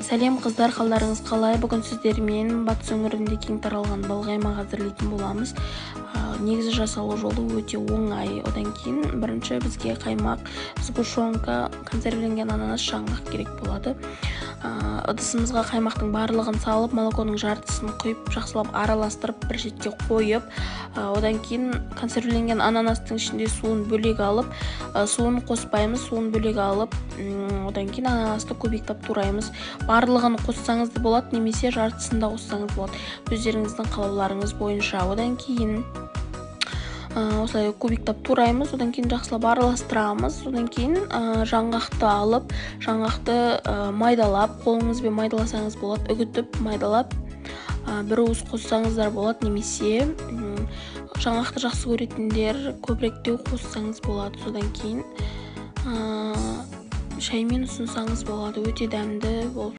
Сәлем, қыздар! Қалдарыңыз қалай? Бүгін сіздермен батыс өңірінде кең таралған балқаймақ әзірлейтін боламыз. Негізі жасалу жолы өте оңай. Одан кейін бірінші бізге қаймақ, сгущенка, консервіленген ананас, жаңғақ керек болады. Ыдысымызға қаймақтың барлығын салып, молоконың жартысын құйып, жақсылап араластырып, бір шетке қойып, одан кейін консервіленген ананастың ішінде суын бөлек алып, суын қоспаймыз, суын бөлек алып, одан кейін ананасты кубиктап тураймыз. Барлығын қоссаңыз да болады немесе жартысын да қоссаңыз болады, өздеріңіздің қалауларыңыз бойынша. Одан кейін осылай кубиктап тураймыз, одан кейін жақсылап араластырамыз. Одан кейін жаңғақты алып, жаңғақты майдалап, қолыңызбен майдаласаңыз болады, үгітіп майдалап, бір уыс қоссаңыздар болады немесе жаңғақты жақсы көретіндер көбіректеу қоссаңыз болады. Содан кейін шаймен ұсынсаңыз болады, өте дәмді болып.